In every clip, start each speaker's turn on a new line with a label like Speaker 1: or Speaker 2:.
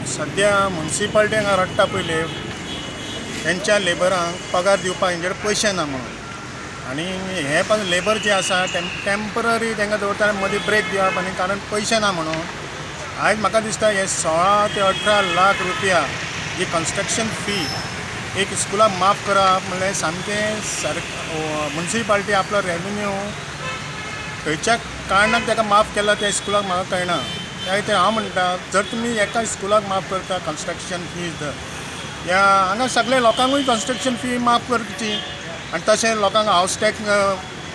Speaker 1: सद्या मुन्सिपाल्टी हांगा रडटा. पयले तेंच्या लेबरांक पगार दिवपाक हेंचेर पयशे ना म्हणून. आनी हे पण लेबर जे आसा टेंपररी तांकां दवरता आनी मदीं ब्रेक दिवप आनी कारण पयशे ना म्हणून. आयज म्हाका दिसता हे 16 ते 18 लाख रुपया जी कन्स्ट्रक्शन फी एक स्कुलाक माफ करप म्हणल्यार सामकें सर मुन्सिपाल्टी आपलो रेवेन्यू खंयच्या कारणाक ताका माफ केला त्या स्कुलाक, म्हाका कळना. त्या खातीर हांव म्हणटा, जर तुमी एका स्कुलाक माफ करता कन्स्ट्रक्शन फीज, धर ह्या हांगा सगल्या लोकांकूय कन्स्ट्रक्शन फी माफ करची आनी तशें लोकांक हावस टॅक्स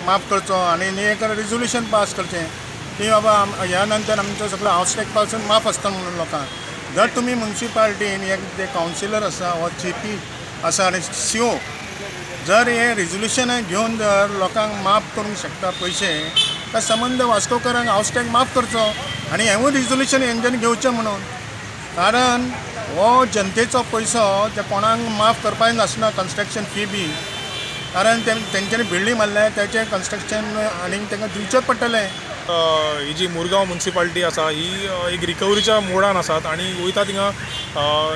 Speaker 1: माफ करचो आनी एक रिजोल्युशन पास करचें की बाबा ह्या नंतर आमचो सगळो हावस टॅक्स पासून माफ आसता म्हणून लोकांक. जर तुमी मुन्सिपाल्टीन एक जे कावन्सिलर आसा हो जीपी आसा आनी सीओ जर हे रिजोल्युशन घेवन जर लोकांक माफ करूंक शकता पयशे, तर संबंद वास्कोकारांक हावस टॅक्स माफ करचो आनी हेंवूय रिजोल्युशन हेंच्यांनी घेवचें म्हणून. कारण हो जनतेचो पयसो ते कोणाक माफ करपाक नासना कन्स्ट्रक्शन फी बी, कारण ते तेंच्यांनी बिल्डींग मारल्या, तेचें कन्स्ट्रक्शन आनीक तांकां दिवचेंच पडटलें.
Speaker 2: ही जी मुरगांव मुन्सिपाल्टी आसा, ही एक रिकवरीच्या मोडान आसात आनी वयता थिंगा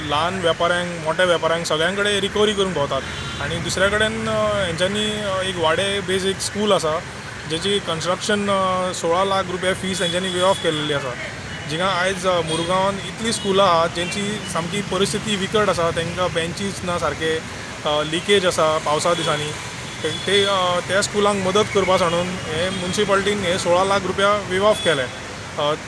Speaker 2: ल्हान वेपाऱ्यांक, मोट्या वेपाऱ्यांक, सगळ्यां कडेन रिकवरी करूंक भोंवतात. आनी दुसऱ्या कडेन हेंच्यांनी एक वाडे बेज एक स्कूल आसा, जेची कन्स्ट्रक्शन 16 लाख रुपया फीस हेंच्यांनी वे ऑफ केलेली आसा. जिंगा आयज मुरगांवान इतलीं स्कुलां आहात जेंची सामकी परिस्थिती विकट आसा. तांकां बेंचीस ना सारके, लिकेज आसा पावसा दिसांनी. ते ते, त्या स्कुलांक मदत करपा सांडून हे मुन्सिपाल्टीन हे 16 लाख रुपया वेव ऑफ केले.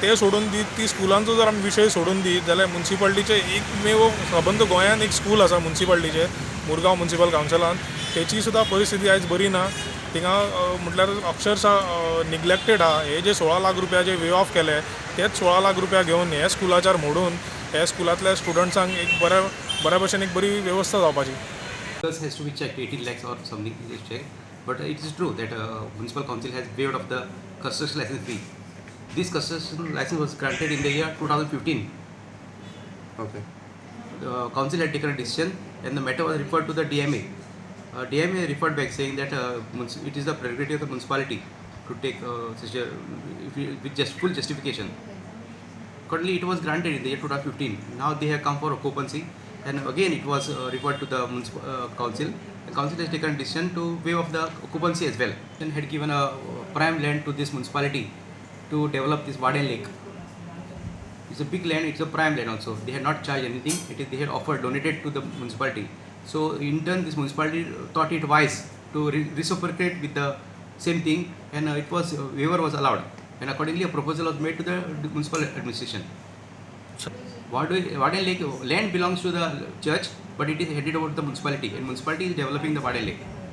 Speaker 2: ते सोडून दीत, ती स्कुलांचो जर आमी विशय सोडून दीत जाल्यार मुन्सिपाल्टीचे एकमेव सबंद गोंयांत एक स्कूल आसा मुन्सिपाल्टीचे, मुरगांव मुन्सिपल कावन्सिलान, तेची सुद्दां परिस्थिती आयज बरी ना. थिंगा म्हटल्यार अक्षरशा निग्लेक्टेड आहा. हे जे 16 लाख रुपया जे वेव ऑफ केले, तेच 16 लाख रुपया घेवन हे स्कुलाचार मोडून हे स्कुलांतल्या स्टुडंट्सांक एक बऱ्या बऱ्या भशेन एक बरी वेवस्था जावपाची.
Speaker 3: This has to be checked, 18 lakhs or something is checked. But it is true that municipal council has waived off the construction license fee. This construction license was granted in the year 2015. The council had taken a decision and the matter was referred to the DMA. DMA referred back saying that it is the prerogative of the municipality to take such a, if you- with just full justification. Accordingly, it was granted in the year 2015. Now they have come for occupancy, and again it was referred to the municipal council. The council has taken a decision to waive off the occupancy as well, and had given a prime land to this municipality to develop this Warden Lake. It's a big land. It's a prime land also. They had not charged anything. It is they had offered, donated to the municipality. So in turn, this municipality thought it wise to reciprocate with the same thing, and it was waiver was allowed, and accordingly a proposal was made to the municipal administration. Warden Lake land belongs to the church, but it is headed over to the municipality, and municipality is developing the Warden Lake.